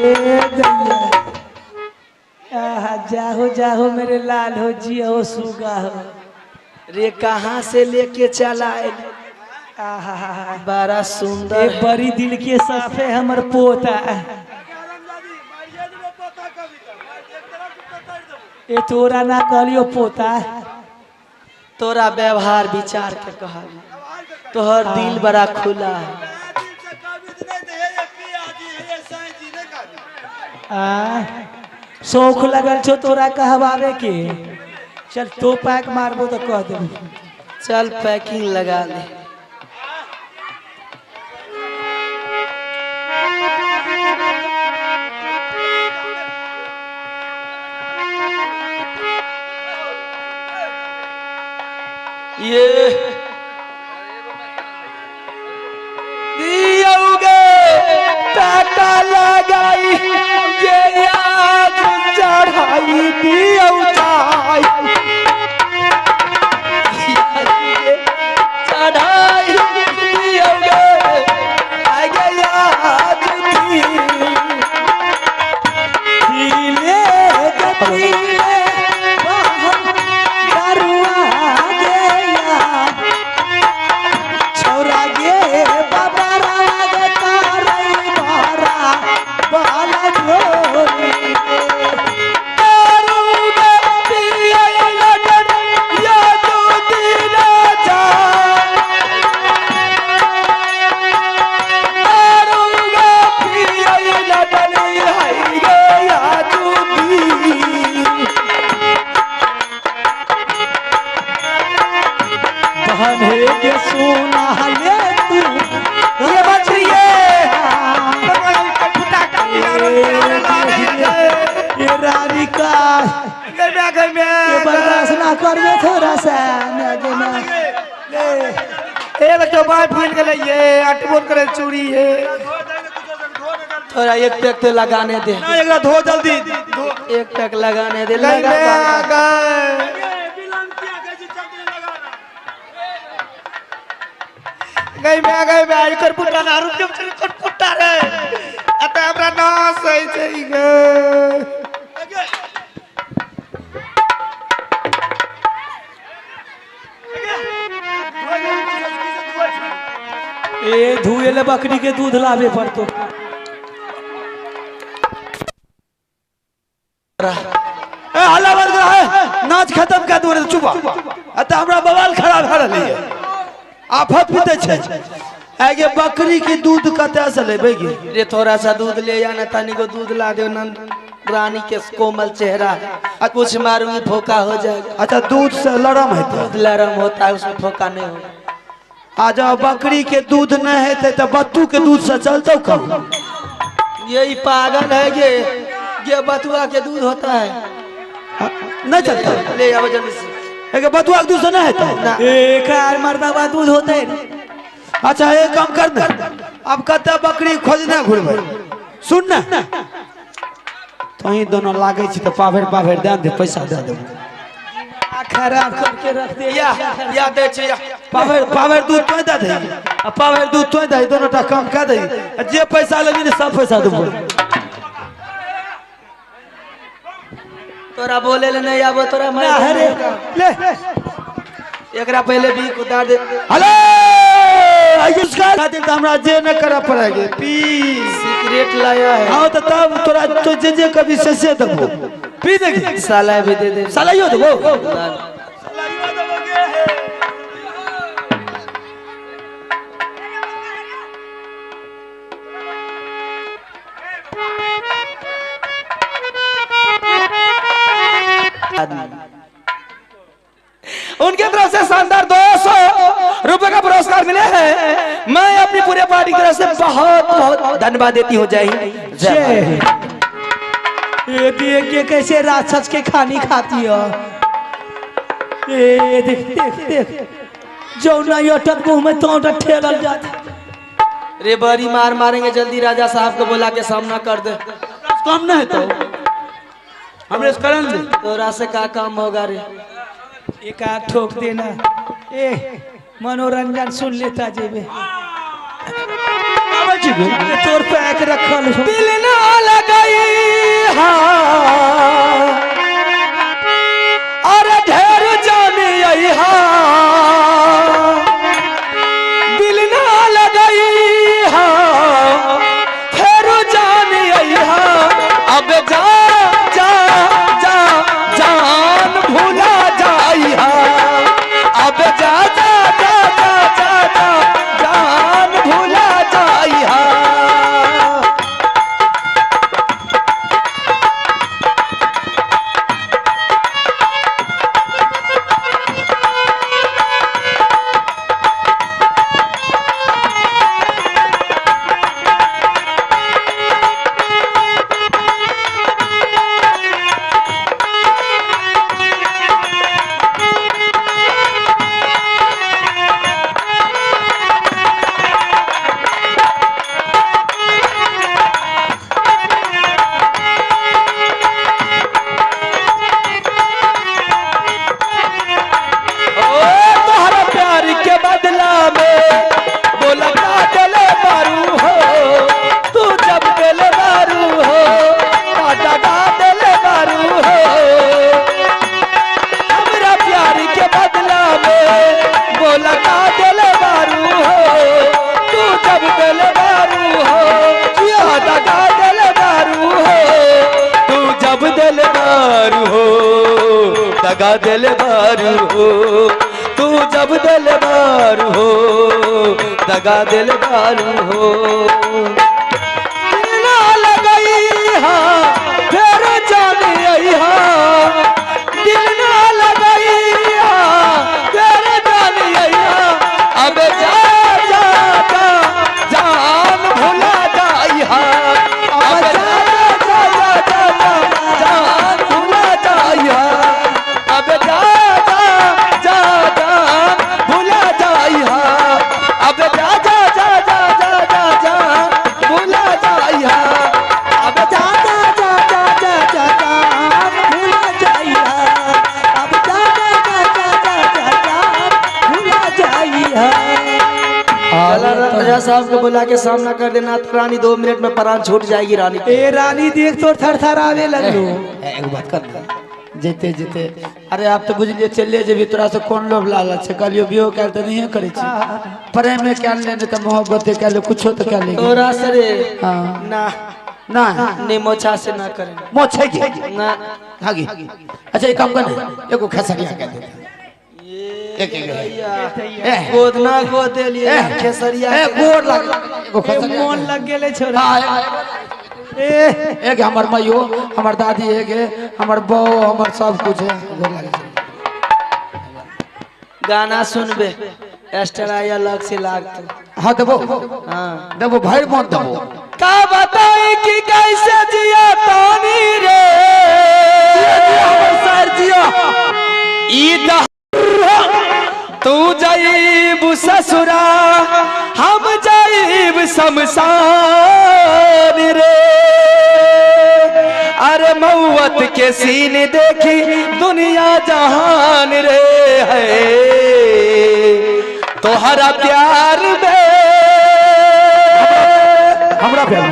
ए दैया आहा जाहो जाहो मेरे लाल हो जियो सुगा हो। रे कहाँ से लेके चला आए? आहा बड़ा सुंदर ए बड़ी दिल के साफ है हमर पोता। ए तोरा ना कहलियो पोता, तोरा व्यवहार विचार के कहली, तोहर दिल बड़ा खुला है। आ शौक लगल छो तोरा कहवावे के। चल तो पैक मारबो तो कह देबो। चल पैकिंग लगा ले। ये दियोगे टाटा लगाई ये आज चढ़ाई दियो जाई चढ़ाई दियोगे आगे आज दिले गतिले दारुआ गया छोरा गे बाबा राग तारई बारा बाला झोली के सोना ले तू ये बछड़िए ये राधिका ये बर्दाश्त ना करबे थोड़ा सा ना गे ना ए बच्चों बाय फूल के ये अटबोन करे चूड़ी है। थोड़ा एक पैक तो लगाने दे ना, एक धो जल्दी एक पैक लगाने दे। लगा गई मैं आई कर पुट्टा ना रुक जब चल कर पुट्टा रे अत हमरा ना सही छै गे। ए धुए ले बकरी के दूध लावे पड़तो। ए हल्ला बंद कर है, नाच खत्म कर दो रे चुप। अत हमरा बवाल खराब भऽ रहलै है, आफत पीते छे। आगे बकरी के दूध कतऽ से लेबै गे? रे थोड़ा सा दूध ले जाना, तनी को दूध ला दे नंद रानी के कोमल चेहरा है, कुछ मारूंगी फोका हो जाएगा। अच्छा दूध से लरम है? दूध लरम होता है, उसमें फोका नहीं होगा। आ जाओ बकरी के दूध नहीं है तो बत्तू के दूध से चलतो कहूँ। यही पागल है ये बतुआ के दूध होता है नहीं चलता। ले आओ जल्दी से। एक बतुआ के दूध से नहीं होता। एक मर्दाबा दूध होता है। अच्छा एक काम कर ना, अब कत बकरी खोजना घुरबै सुन ना, तहीं दोनों लागे छी तो पाभेर पाभेर दे दे पैसा दे देबो। खराब करके रख दे या दे छे पाभेर पाभेर दूध तो दे दे, आ पाभेर दूध तो दे, दोनों टा काम कर दे, जे पैसा लेबी ने सब पैसा देबो। तोरा बोले ले नहीं आबो तोरा मैं अरे ले एकरा पहले भी उतार दे। हेलो आयुष्का खातिर त हमरा जे न करऽ पड़ेगे पी सिगरेट लाया है। हां तो तब तोरा तो जे जे कभी से देबो पी देगी साला भी दे दे सालाइयो देबो सालाइयो देबोगे। उनके तरफ से शानदार 200 रुपए का पुरस्कार मिले हैं। मैं अपनी पूरे पार्टी की तरफ से बहुत बहुत धन्यवाद देती हूँ। जय हिंद जय हिंद। ये देख के कैसे राक्षस के खानी खाती हो। ये देख देख देख जो नहीं अटक मुंह में तो ठेलल जाता। रे बड़ी मार मारेंगे, जल्दी राजा साहब को बोला के सामना कर दे। काम नहीं तो हमरे करण दे। तोरा से का काम होगा रे? एक आध ठोक देना। ए मनोरंजन सुन लेता जेबे तोर पैक रखल दिल ना लगा। दगा दिल बारू हो, तू जब दिल बारू हो, दगा दिल बारू हो। दिल लगई हा फिर जाने आई हा, दिल ना लगई हा फिर जाने आई हा, अब जा जा जा जान भुला जाई हा, अब जा जा जा जा जान भुला जाई हा, अब जा जा जा जान भुला जाई हा, अब जा जा जा जा जा जा जान भुला जाई हा, अब जा जा जा जा जा जा जान भुला जाइया, अब जा जा जा जा जा जा जान भुला जाइया। चला राजा साहब को बुला के सामना कर देना तो रानी 2 मिनट में प्राण छूट जाएगी रानी। ए रानी देख तो थर आवे लगलो। एगो बात कर जेते जेते, अरे आप तो बुझलिए चलिए जेबी, तोरा से कौन लोभ लालच छै? कहलियो बियो कैल तऽ नहिए करै छी, प्रेम कैल ले नहीं तऽ मोहब्बत कैल ले, कुछो तऽ कैल ले। तोरा से रे हाँ ना ना ने मोछा से ना करे मोछे की ना हागी। अच्छा एक काम कर, एगो खेसरिया कह दे, एक एक गोद ना गोद दे लिए खेसरिया ए गोर लाग, एगो खेसरिया मोन लग गेले छोरा। हां ए एक हमर माइयो, हमर दादी, एक हमर बौ, हमर सब कुछ है। गोर लागे छै। गाना सुनबे एक्स्ट्रा या अलग से लागत। हां देबो, हां देबो भरि मन देबो। का बताई कि कैसे जिया तानी रे, हमर सर जिया ई तू जाइब ससुरा हम जाइब शमशान रे, अरे मौत के सीन देखी दुनिया जहान रे है, तोहरा प्यार में हमरा प्यार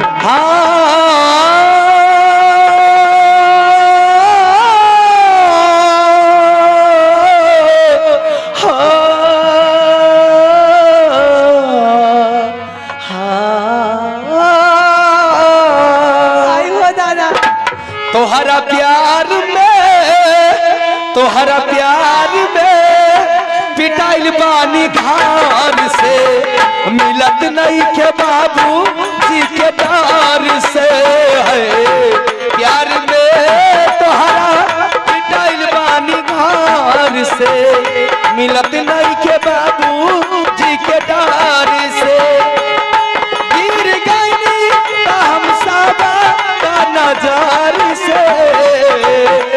तोहरा प्यार में, तोहरा प्यार में पिटाइल बानी घार से, मिलत नहीं के बाबू जी के डर से है, प्यार में तोहरा पिटाइल बानी घार से, मिलत नहीं के बाबू जी के डर से, गिर गई हम सादा नजर से,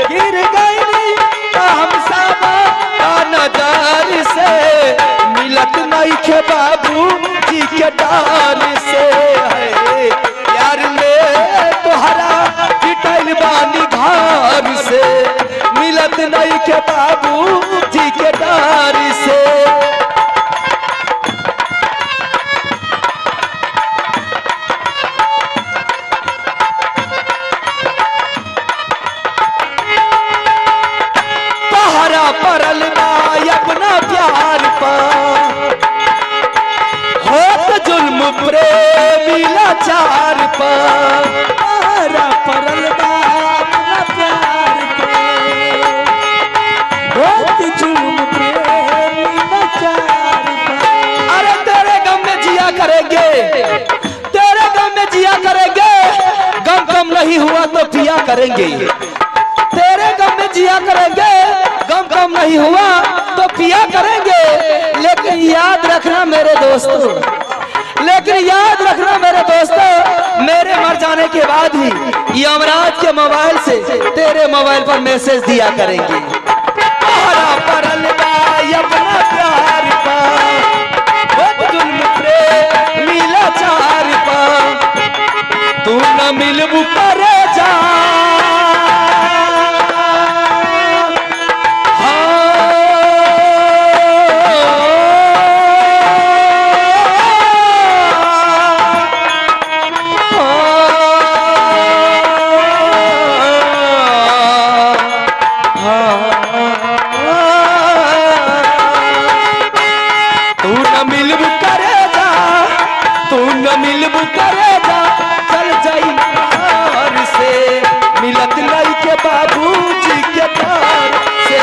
गिर गई हम सादा नजर से, मिलत नहीं के बाबू जी के डर से है, प्यार में तोहरा पिटाइल बानी घर से, मिलत नहीं के बाबू जी के डर से। परल बाई अपना प्यार पर होत जुल्म प्रेमी लाचार पर, परल बा अपना प्यार पर होत जुल्म प्रेमी लाचार पर। अरे तेरे गम में जिया करेंगे, तेरे गम में जिया करेंगे, गम कम नहीं हुआ तो पिया करेंगे, तेरे गम में जिया करेंगे, गम कम नहीं हुआ तो पिया करेंगे, लेकिन याद रखना मेरे दोस्तों, लेकिन याद रखना मेरे दोस्तों, मेरे मर जाने के बाद ही यमराज के मोबाइल से तेरे मोबाइल पर मैसेज दिया करेंगे। तोहरा परल बाई अपना प्यार पर जुल्म प्रेमी लाचार पर, तू न मिलबू करे जा, मिलबू करे जा, चल जाई से, मिलत नहीं के बाबू जी के प्यार से।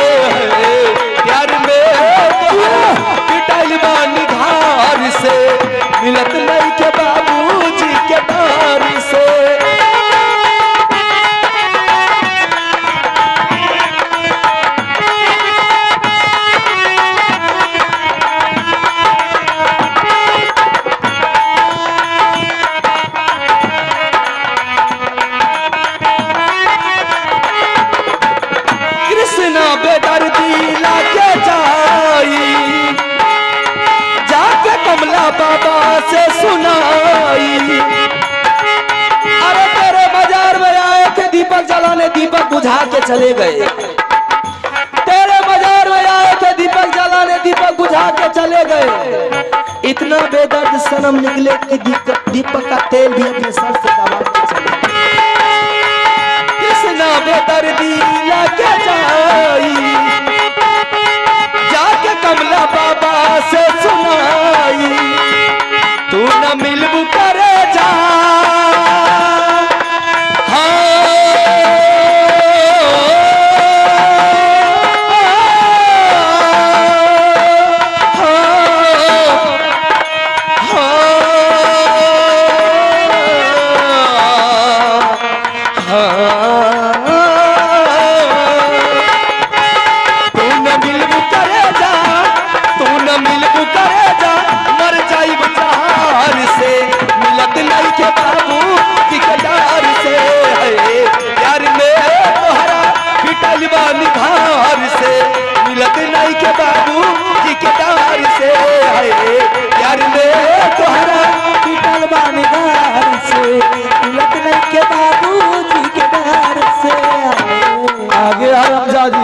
बुझा के चले गए। तेरे बाजार में आए थे दीपक जलाने, दीपक बुझा के चले गए। इतना बेदर्द सनम निकले कि दीपक का तेल भी अपने सर से दबा के चले गए। कृष्णा बेदर्दी लाके जाई, जाके कमला बाबा से सुनाई, तू न मिलबू करे जा।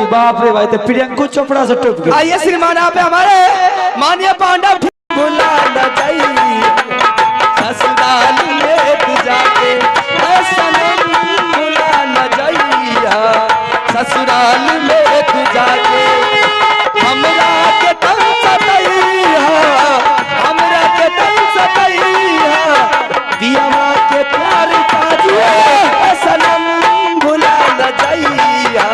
बाप रे भाई, तो प्रियंकू चोपड़ा से टूट गए। आइए श्रीमान, आप हमारे माननीय पांडव भुला न जाइए, ससुराल में तू जाके सनम भुला न जाइए, ससुराल में तू जाके हमरा के तन सतैया, हमरा के तन सतैया, दिया के प्यार काजिए सनम भुला न जाइए,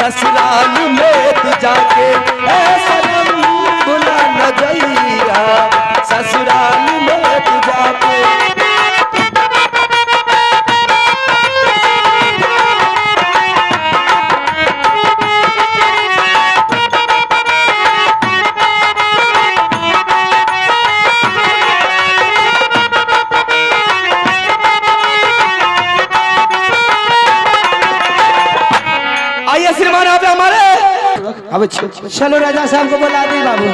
ससुराल में तू जाके सनम भुला न जाइया, ससुराल में तू जाके। आइए श्रीमान, आप हमारे चलो राजा साहब को बुला दे बाबू,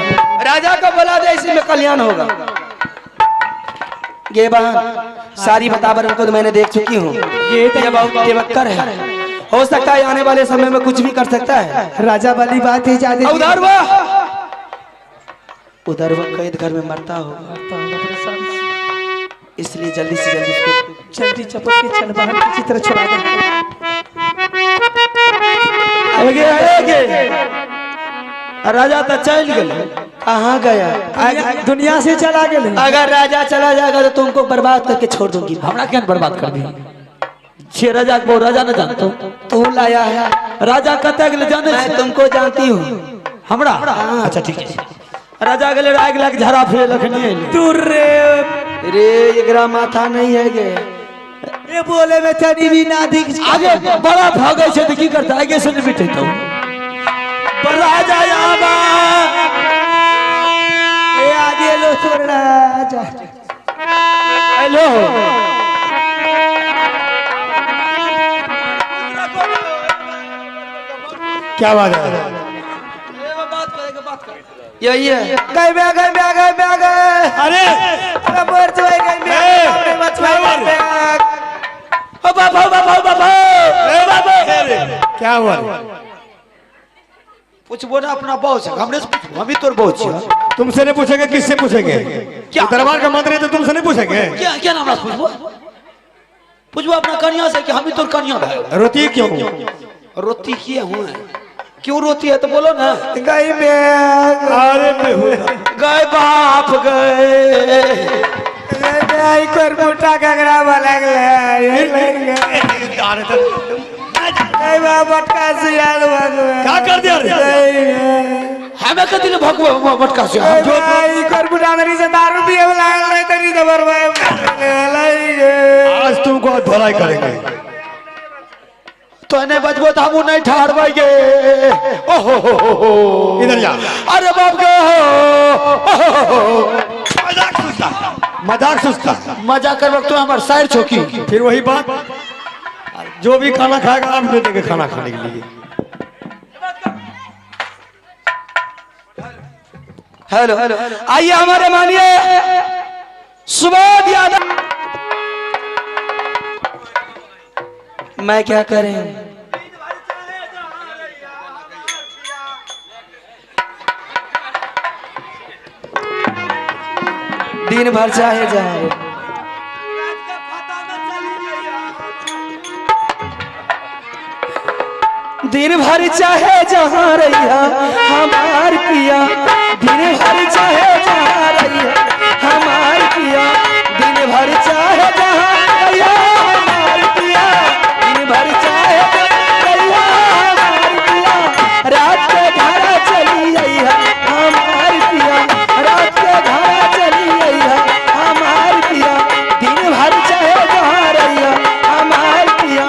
राजा को बुला दे, इसी में कल्याण होगा। ये बहन सारी बताबर उनको तो मैंने देख चुकी हूँ, ये बहुत बेवक्कर है, हो सकता है आने वाले समय में कुछ भी कर सकता है। राजा वाली बात ही ज्यादा। उधर वो, उधर वो कैद घर में मरता होगा, इसलिए जल्दी से जल्दी उसको जल्दी चपक के चल बाहर किसी तरह छुड़ा दे। राजा तो चल गए, कहाँ गया? दुनिया से चला गया। अगर राजा चला जाएगा तो तुमको बर्बाद करके छोड़ दूंगी। हमरा क्या बर्बाद कर दी? छे राजा को राजा न जानतो, तू लाया है राजा कतक ले जाने, मैं तुमको जानती हूँ। हमरा? अच्छा ठीक है। राजा गेले आग लाग झरा फिरे लखनी दूर रे रे, एकरा माथा नहीं है गे, ये बोले में तनी भी ना दिख। आगे बड़ा भागे छे त की करता, आगे से नहीं बिठे तो राजा आबा ए आगे लो छोड़ राजा। हेलो क्या बात है? यही है। गए गए गए गए गए, अरे अरे मोर चुआई गए गए। ओ बाबा बाबा बाबा बाबा, क्या हुआ? पूछबो ना अपना बॉस, हमरे से पूछबो, हम ही तोर बॉस छी। तुमसे नहीं पूछेंगे, किससे पूछेंगे? क्या दरबार का मंत्री तो तुमसे नहीं पूछेंगे? क्या क्या नाम पूछबो? पूछबो अपना कन्या से कि हम ही तोर कन्या भाई। रोती क्यों? रोती किए हुए, क्यों रोती है तो बोलो ना। गई में अरे गए बाप गए, मोटा घगरा वाला क्या कर दिया रे? हमें कदी ने भगवा मटका से से दारू पिए आज तुमको धोलाई करेंगे। तो नहीं बचबो तो हम नहीं ठहरबे। ओहो हो हो, इधर जा। अरे बाप गे, हो मजाक सुस्ता, मजाक सुस्ता, मजाक कर वक्त तो हमार साइड छोकी। फिर वही बात, जो भी खाना खाएगा आप दे देंगे खाना खाने के लिए। हेलो हेलो, आइए हमारे मानिए सुबोध यादव। मैं क्या करें, दिन भर चाहे जाए। दिन भर चाहे जहाँ रहिया हमार पिया, दिन भर चाहे जहाँ रहिया हमार पिया, दिन भर चाहे जहाँ रहिया हमार पिया, दिन भर चाहे रहिया हमार पिया, रात के घर चली अइहा हमार पिया, रात के घर चली अइहा हमार पिया, दिन भर चाहे जहाँ रहिया हमार पिया।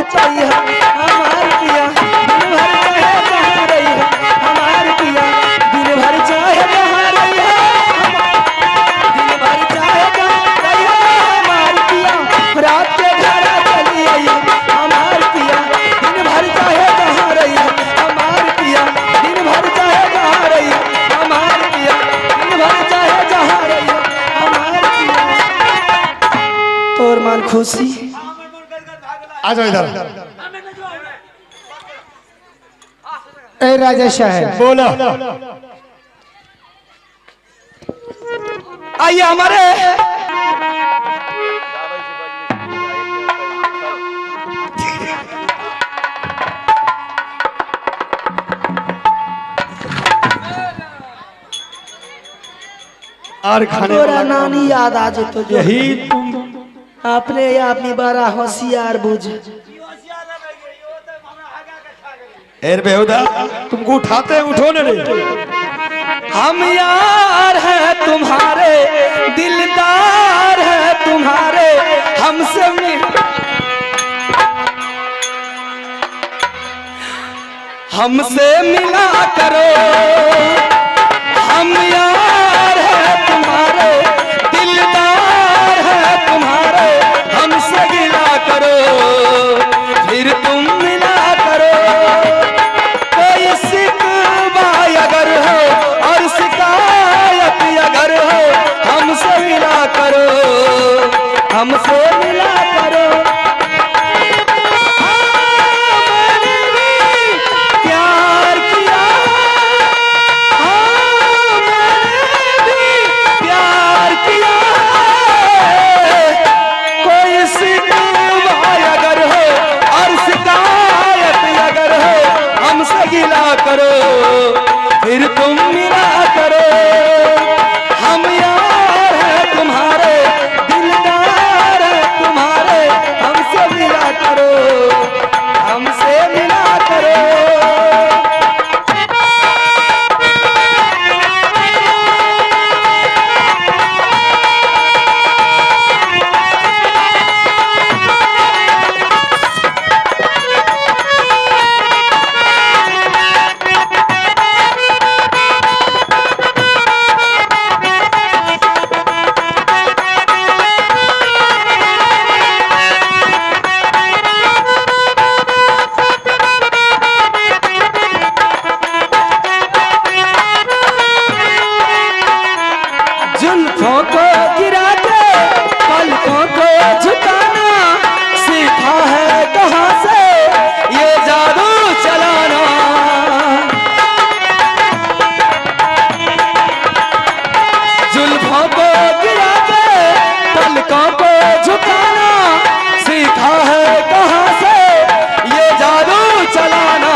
हमार पिया, दिन भर चाहे जहाँ रहिया हमार पिया, दिन भर चाहे जहाँ रहिया, दिन भर चाहे जहाँ रहिया हमार पिया, रात के घर चली अइहा हमार पिया, दिन भर चाहे जहाँ रहिया हमार पिया, दिन भर चाहे जहाँ रहिया हमार पिया, दिन भर चाहे जहाँ रहिया हमार पिया। तोर मन खुशी। आ जाओ इधर। ए राजा साहब बोलो। आइए हमारे और खाने तोरा नानी याद आ जतो जो यही तुम अपने अपनी बड़ा होशियार बुझ। एर बेहुदा तुमको उठाते हैं, उठो न रे। हम यार हैं तुम्हारे, दिलदार हैं तुम्हारे, हमसे मिल हमसे मिला करो। हम यार हैं तुम्हारे, दिलदार हैं तुम्हारे, हमसे गिला करो फिर तुम मिला करो। कोई शिकवा अगर हो और शिकायत अगर हो, हमसे मिला करो, हमसे मिला करो। हाँ, मैंने भी प्यार किया। आँखों को झुकाना सीखा है कहाँ से, ये जादू चलाना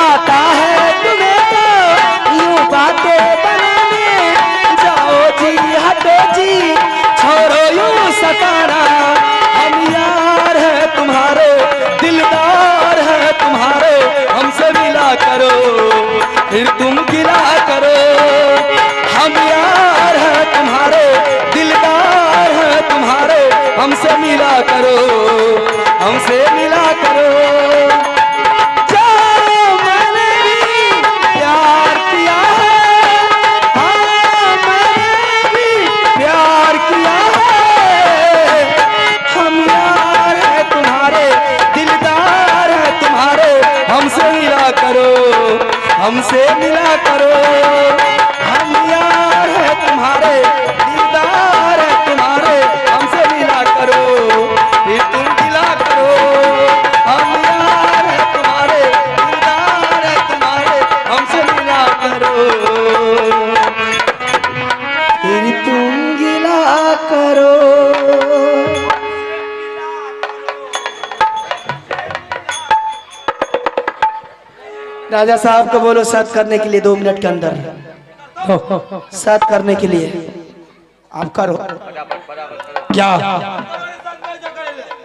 आता है तुम्हें तो यूं बातें बनाने। जाओ जी हटो जी छोड़ो यूं सताना, हम यार हैं तुम्हारे दिलदार हैं तुम्हारे, हमसे मिला करो फिर तुम गिला करो। हम यार हैं तुम्हारे दिलदार हैं तुम्हारे, हमसे मिला करो हमसे मिला करो। जाओ मैंने भी प्यार किया है, हाँ मैंने भी प्यार किया है, हम यार हैं तुम्हारे दिलदार हैं तुम्हारे, हमसे मिला करो हमसे मिला करो। हम यार हैं तुम्हारे दिलदार हैं तुम्हारे, हमसे मिला करो फिर तुम गिला करो। हम यार हैं तुम्हारे दिलदार हैं तुम्हारे, हमसे मिला करो फिर तुम गिला करो। राजा साहब को बोलो साथ करने के लिए 2 मिनट के अंदर, साथ करने के लिए आप करो क्या?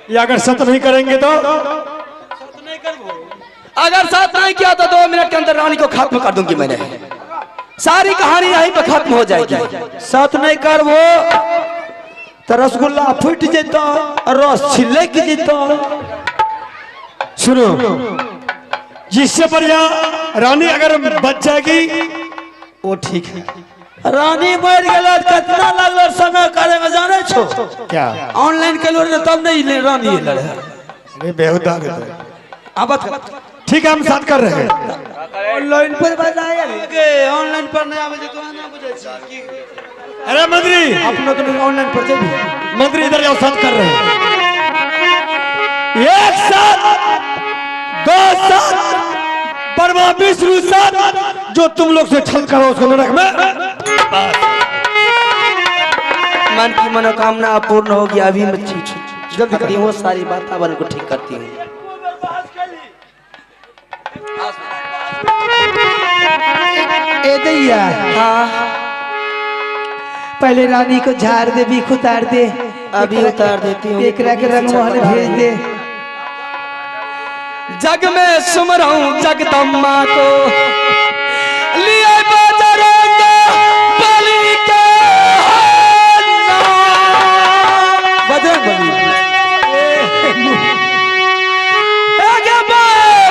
ये अगर सत नहीं करेंगे तो, अगर साथ नहीं किया तो 2 मिनट के अंदर रानी को खत्म कर दूंगी मैंने, सारी कहानी यहीं पर खत्म हो जाएगी। सत नहीं करबो तो रसगुल्ला फूट जेतो, रस छिलक जेतो। सुनो, जिससे बढ़िया रानी अगर बच जाएगी वो ठीक है। रानी मर गेल कितना लागल समय करे में जाने छो क्या? ऑनलाइन केलो रे तब नहीं ले रानी एल रहे। अरे बेहुदा है। अब ठीक है, हम साथ कर रहे हैं। ऑनलाइन पर बताया के ऑनलाइन पर नहीं आवे तो ना बुझे छी। अरे मंत्री अपनो तो ऑनलाइन पर जेबी। मंत्री इधर आओ, साथ कर रहे हैं। 1 साथ 2 साथ ब्रह्मा विष्णु साथ, जो तुम लोग से छल करो उसको नरक में। मन की मनोकामना अपूर्ण होगी। अभी मैं जल्दी करती हूँ, सारी वातावरण को ठीक करती हूँ। ए दैया, हाँ पहले रानी को झाड़ दे, बीख उतार दे। अभी उतार देती हूँ, एकरा के रंगमहल भेज दे। जग में सुमरऊं जगदम्मा को, लिए बजरंग बली के बजरंग बली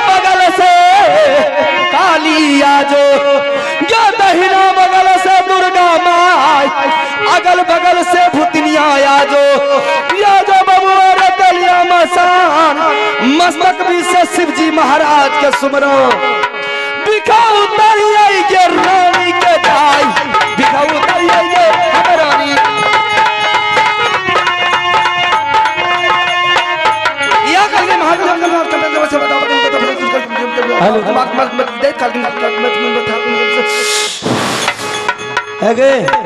बगल से काली आजो, जो दहिना बगल से दुर्गा माई, अगल बगल से भूतनिया आजो, या जो बबुआ रे तलिया मसान, मस्तक भी से शिव जी महाराज के सुमरो। बिखा उतारी आई के रानी के जाई, बिखा उतारी आई के हम रानी। या कल महादेव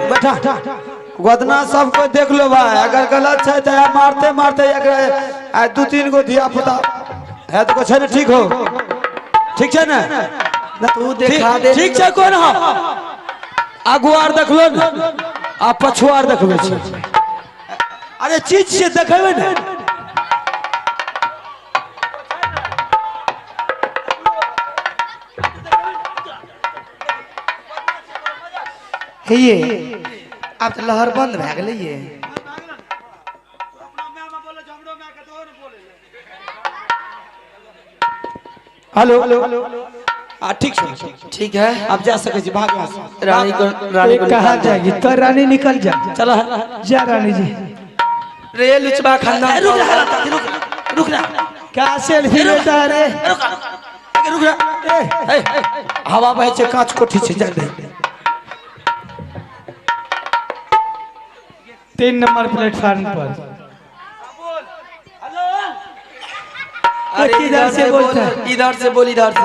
बैठा गोदना सबको देख लो भाई, अगर गलत है तो मारते मारते 2-3 गो धिया पुता है तो ना ठीक हो, ठीक है ना? तू देखा दे ठीक है। कौन हो अगुआर देखलो न आ पछुआर देखबे छी। अरे चीज से देखबे ने। हे ये अब तो लहर बंद भए गेलै ये। हेलो आ ठीक छै, ठीक है, आप जा सके छी, भाग यहाँ से। रानी को रानी को कहाँ जाएगी तो रानी निकल जा, चलो जा रानी जी। रे लुचबा खानदान रुक जा, रुक रुक ना, क्या सेल्फी लेता है रे? रुक रुक ना, हवा बहे छै, कांच कोठी छै, जा दे। 3 नंबर प्लेटफार्म पर। अरे इधर से बोलता है, इधर से बोल, इधर से,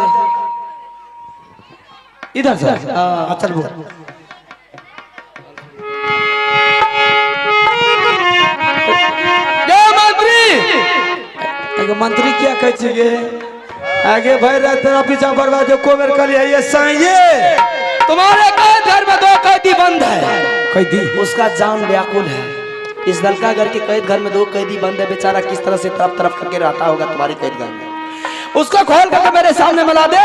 इधर से, हाँ चल बोल। मंत्री क्या कहै छी गे? आगे भरि राति तेरा पीछा बर्बाद एको बेर कहलियै ये साइये। तुम्हारे कैद घर में 2 कैदी बंद है। कैदी? उसका जान व्याकुल है। इस दलका घर के कैद घर में 2 कैदी बंद है, बेचारा किस तरह से तरफ तरफ करके रहता होगा तुम्हारे कैद घर में। उसको खोल करके मेरे सामने मिला दे,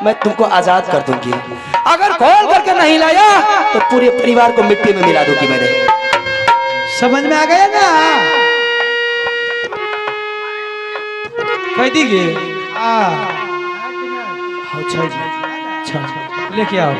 मैं तुमको आजाद कर दूंगी। अगर खोल करके नहीं लाया तो पूरे परिवार को मिट्टी में मिला दूंगी मैंने। समझ में आ गया ना? कैदी के हाँ लेके आओ।